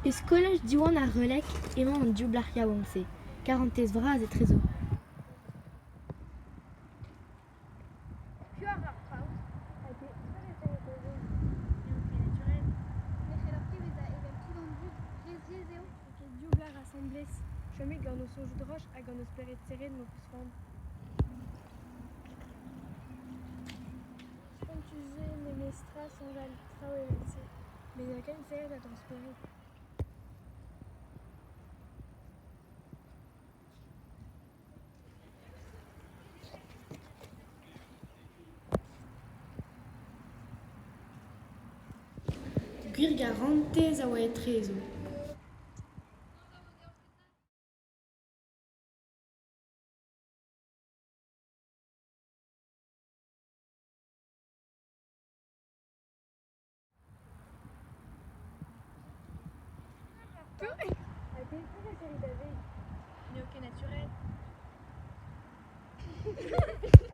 E skolaj Diwan ar Releg emañ an div plac'h yaouank-se, karantez vras etrezo. Piv a ra ar paotr hag e N'eo ket naturel. Ne c'heller ket bezañ evel tout an dud, re ziaes eo. N'eo ket div blac'h asambles. Chomit gant ho soñjoù droch ha gant ho spered serret m'ho peus c'hoant. Spontus eo memestra soñjal traoù evel-se. Met n'eo ket serret a dro-spered. Gwir garantez a oa etrezo. N'eo ket naturel.